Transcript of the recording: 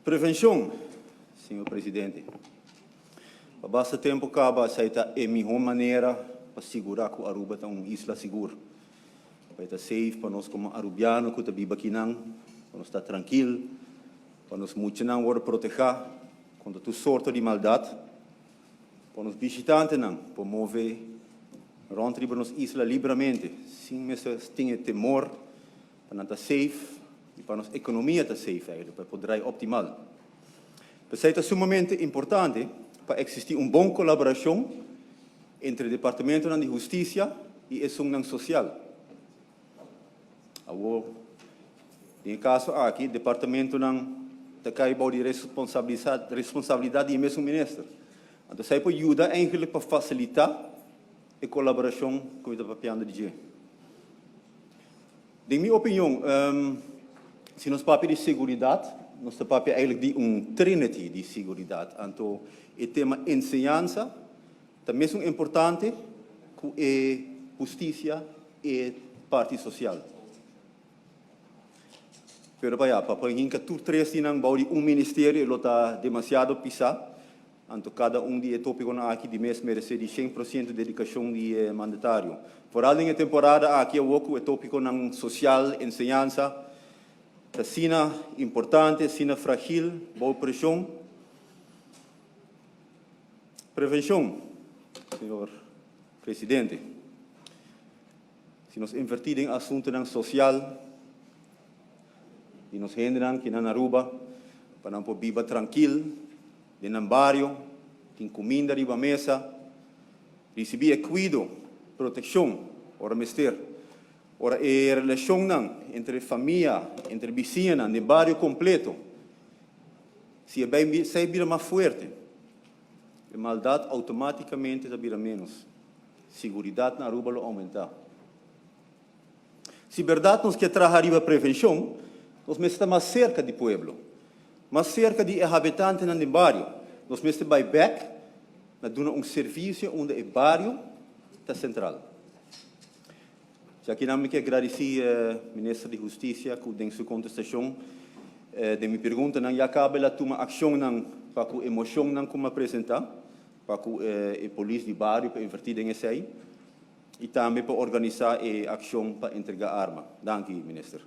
Prevencion, señor Presidente. Pa basta tempo caba esey ta e miho manera pa sigura cu Aruba ta un isla sigur. Pa ta safe pa nos como Arubiano cu ta biba akinan, pa nos ta trankil, pa nos muchanan wordo proteha contra tur sorto di maldad, pa nos bishitantenan por move rond riba nos isla libramente, sin mester tin e temor, pa nan ta safe y pa nos economia ta safe eigenlijk, pa por draai optimal. Pesey ta sumamente importante pa existi un bon colaboracion entre departamentonan di husticia y esunnan social. Awor, den e caso aki, departamentonan ta cay bou di responsabilidad di e mesun minister. Anto esey por yuda eigenlijk pa facilita e colaboracion cu mi ta papiando di dje. Den mi opinion, si nos papia di seguridad, nos ta papia eigenlijk di un trinity di seguridad. Anto e tema enseñansa ta mesun importante cu e husticia e parti social. Pero pa ya, pa por hinca tur tres di nan bou di un ministerio lo ta demasiado pisa. Anto kada un di e tópikonan aki di mes meresé di 100% dedikashon di e mandatario. Foral den e temporada aki awor ku e tópikonan sosial, enseñansa, ta asina importante, asina fragil, bou preshon. Prevenshon, señor Presidente. Si nos invertí den asuntunan sosial di nos hendenan kinan na Aruba pa nan por biba trankil, den nan bario, tin cuminda riba mesa, ricibi e cuido, proteccion, ora mester. Ora e relacionnan entre famia, entre bisiñanan den bario completo, si e bay esey bira mas fuerte, e maldad automaticamente ta bira menos. Siguridad na Aruba lo aumenta. Si berdad nos kier traha riba prevencion, nos mester ta mas cerca di pueblo, mas cerca di e habitantenan den bario. Nos mester bay bek na duna un servicio unda e bario ta central. Djakinan mi kier gradici Minister di Husticia cu den su contestacion den mi preguntanan ya caba el a tuma accionnan pa cu e mocionnan cu mi a presenta pa cu e polis di bario pa inverti den esey. Y tambe pa organisa e accion pa entrega arma. Danki, Minister.